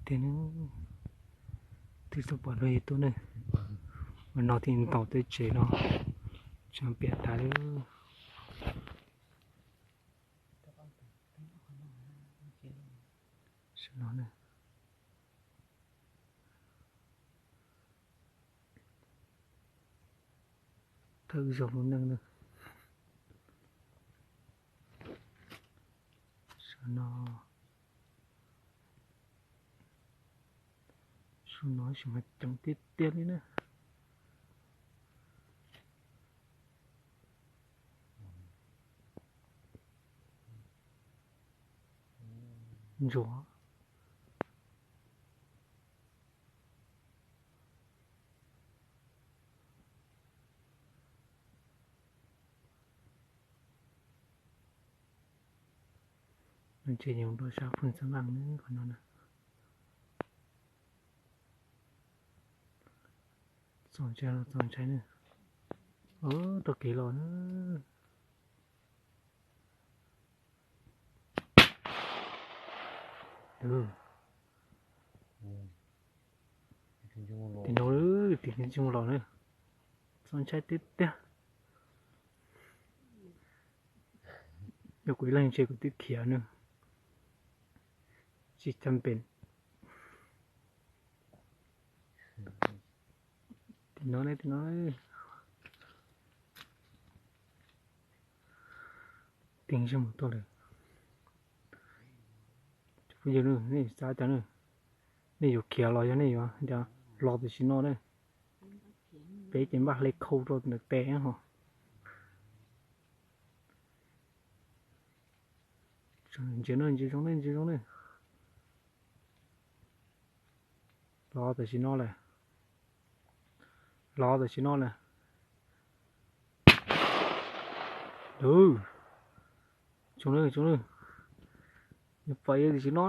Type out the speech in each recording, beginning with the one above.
Tiag ne, twb tsis pom dua yus tuaj ne. Ua no thiaj ntaus tej tsev no, tseem piam tas li. Saum no ne, thawj zaug lub neej na. Saum no, saum no tab sis mas ceev tiag tiag li na. Ntsuag. Nws tseem nyob rau sab Phooj Xeeb Vaj ne, qhov no na. Txaus ntshai los txaus ntshai ne. Rau kev los na. Tim no, tim no tsis mus los na. Txaus ntshai tiag tiag. Yog kuv ib leeg ntshe kuv twb khiav na. Tsis cam pem. Tim no ne, tim no. Teem zej mus tuaj lawm. Cov phooj ywg, nej xav cas ne? Nej yuav khiav los yog nej yuav los tam sim no ne? Peb ces npaj hle khau rau ntawm tes ho. Ntsia no, ntsia zoo ne, ntsia zoo ne. Los tam sim no lawm. Los tam sim no lawm. Tsoom na, tsoom na, nws pom yus tam sim no.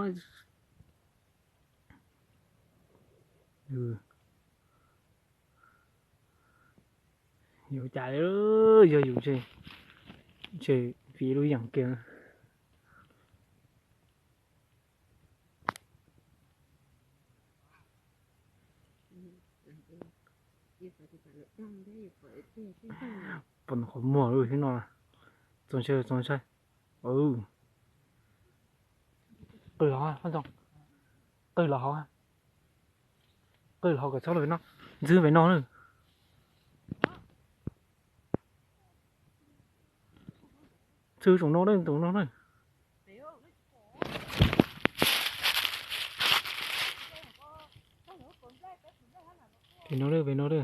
Yuav cas, yog yus ntshe, ntshe fiv lub yeem kiag. Pom qhov muag lub xwb no. Txaus ntshai, txaus ntshai. Qw los, qw los hauv, qw los hauv kom txhob los no. Ntxwb pem no na. Ntxwb saum no na, saum no na. Pem no na, pem no na.